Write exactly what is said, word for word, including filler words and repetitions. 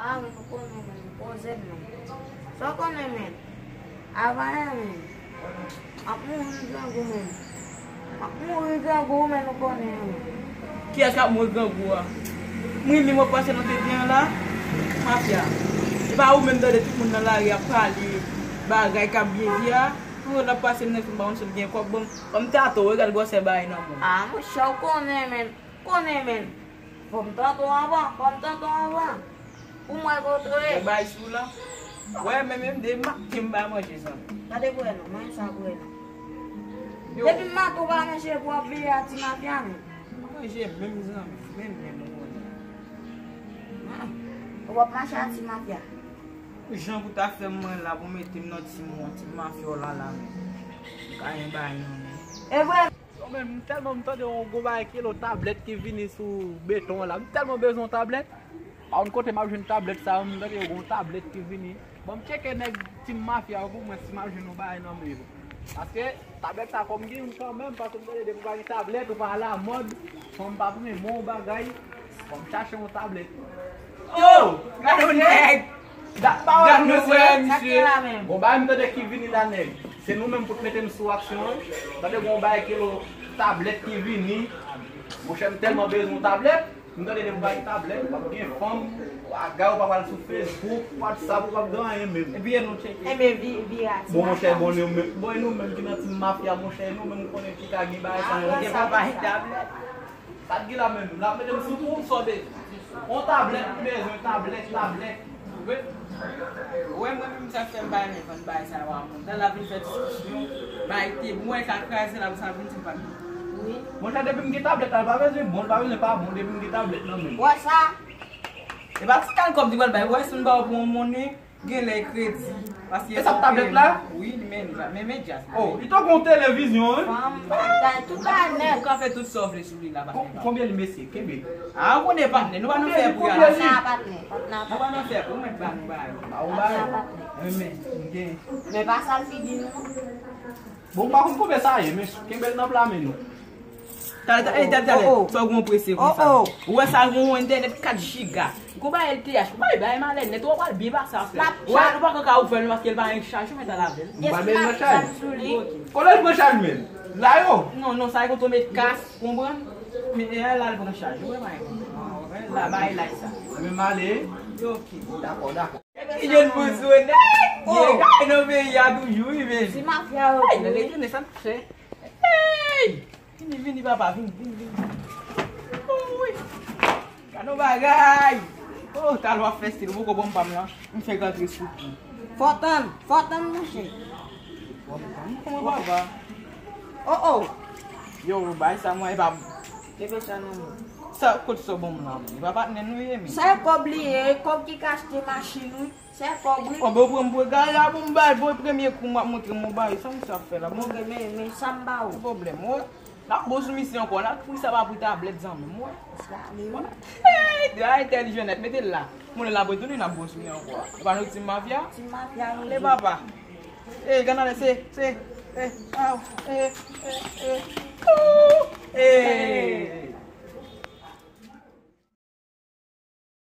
Ah, men ou konnen, men, poze m, men. Sa w konnen, men? Avanyè, men. M ap mouri grangou, men. M ap mouri grangou, men, ou konnen, men. Kiyès k ap mouri grangou a? Mwen menm w ap pase nan T V an la? Mafya. E pa ou menm tande tout moun nan lari ap pale bagay k ap byen di a. Pou w ap pase nan fim ba yon sèl gen kòb, bon, ban m tato, regarde gwosè bagay nan men. Ah, monchè, ou konnen, men. Konnen, men. Fò m tande w anvan, fò m tande w anvan. Pou mwen kote w ye. Ou bay sou la. Wè, men menm de maten m pa manje, zanmi. Gade pou wè non, mwen sa pou wè non. Yo. Depi maten w pa manje pou w ap veye a ti mafya, men. M pa manje menm, zanmi. Menm, menm, ou konnen. Ah, ou ap mache a ti mafya. Jan pou ta fè mwen la, pou mete m nan ti mou, ti mafya w la, la, men. M ka yon bagay non, men. E vre. Yo, men, m tèlman m tande yon gwo bagay ki rele tablèt ki vini sou beton an la. M tèlman bezwen yon tablèt. Pa konn kote m ap jwenn tablèt sa yo, m tande yo gon tablèt ki vini. Bon, m tcheke nèg Team Mafya yo pou mwen si m ap jwenn yon bagay nan men yo. Paske tablèt sa fò m gen youn kanmenm, paske m tande depi w pa gen tablèt, ou pa alamòd, fanm p ap renmen w bagay, fò m chache yon tablèt. Yo! Gade yon nèg! Dat pa wè nou, frè, misye. Bon, bagay m tande ki vini la, nèg. Se nou menm pou t mete m sou aksyon an. Tande gon bagay ki rele tablèt ki vini. Monchè, m tèlman bezwen yon tablèt. M tande depi w pa gen tablèt, w p ap gen fanm, w agay, w p ap al sou Facebook, WhatsApp, w p ap gen anyen menm. Epi e nou tcheke. Enben, vi, vira ti mafya. Bon, monchè, bon, nou menm, bon, e nou menm ki nan Team Mafya, monchè, e nou menm konnen ki ka gen bagay sa yo. Gen pa pa gen tablèt. Sa t gen la menm, l ap mete m sou kou, m sòbe. On tablèt, m bezwen tablèt, tablèt. Ou wè? Ou wè mwen menm sa k fè m pa renmen vann bagay sa yo a moun. Lè l ap vin fè diskisyon, bagay te bon, e ka kraze la, pou sa vin di m pa gen. Wi. Monchè, depi m gen tablèt la, l pa bezwen bon, l pa bezwen pa bon, depi m gen tablèt nan men m. Wè sa? E pa ti kalkòb di pral bay, wè si m ba w pou yon monnen, genlè kredi. Paske e sa tablèt la? Wi, men, men, men djaz. Oh, li tonbe yon televizyon, wi. Fanm, bagay, tout bagay nèt. Ou ka fè tout sa w vle sou li la, patnè. Kon-, konbyen li, mesye? Kenbe. Ah, ou konnen, patnè, nou pa nan fè pou a. Konbyen li? Sa, patnè, patnè. Nou pa nan fè pou, mwen ba nou bagay. Ba ou bagay. Sa, patnè. Men, men, gen. Men pa sal figi nou. Bon, m pa konn konbyen sa ye, men kenbe l nan pla men nou. Talè, talè, talè, talè. Oh, oh. Fò w gon prese konsa. Oh, oh. Ou wè sa, gon entènèt kat jiga. Gon bagay L T H, bagay, bagay malè nèt, ou pral byen pase afè. Ou wè, ou pa ka ouvè l paske l pa gen chaj, ou mèt al avè l. M pa bezwen chaj. Kote l pran chaj menm? La yo? Non, non, sa e konn tonbe kas, konprann? Men e la l pran chaj, ou wè, bagay konsa. La, bagay la sa. Men m ale. Ok. Dakò, dakò. Ki jèn bouzonnen? Ye kay nan peyi a toujou, wi, men. Ti mafya yo. Ay, nan retounen, sa n fè. Hey! Vini, vini, papa, vini, vini, vini. Oh, wi. Gade yon bagay. Oh, talè w ap fè stil, ou poko ban m pa m lan. M fèk antre sou kou. Fò tann, fò tann, monchè. Kòman, papa? Oh, oh. Yo, bay sa mwen, e pa. Kenbe sa nan men. Sa, kote sa w ban m lan, men? E pa patnè nou ye, men. Sa e kòb li ye, kòb ki ka achte machin, wi. Sa e kòb, wi. Oh, bon, pran m pou egare a, bon, m bay, bon, premye kou, m ap montre m yon bagay, sa misye ap fè la, bon. Ok, men, men, sa m ba ou. Pwoblèm, wi. N ap bon sou misye ankò, n ap pri sa pa pri tablèt, zanmi m, wi. Sa li, wi. Hey, de a entèlijan nèt, mete l la. Mounen l ap retounen, n ap bon sou li ankò. E pa nou Team Mafya? Team Mafya, wi. E papa. E, gannalè, se, se, e, aw, e, e, e, ou, e.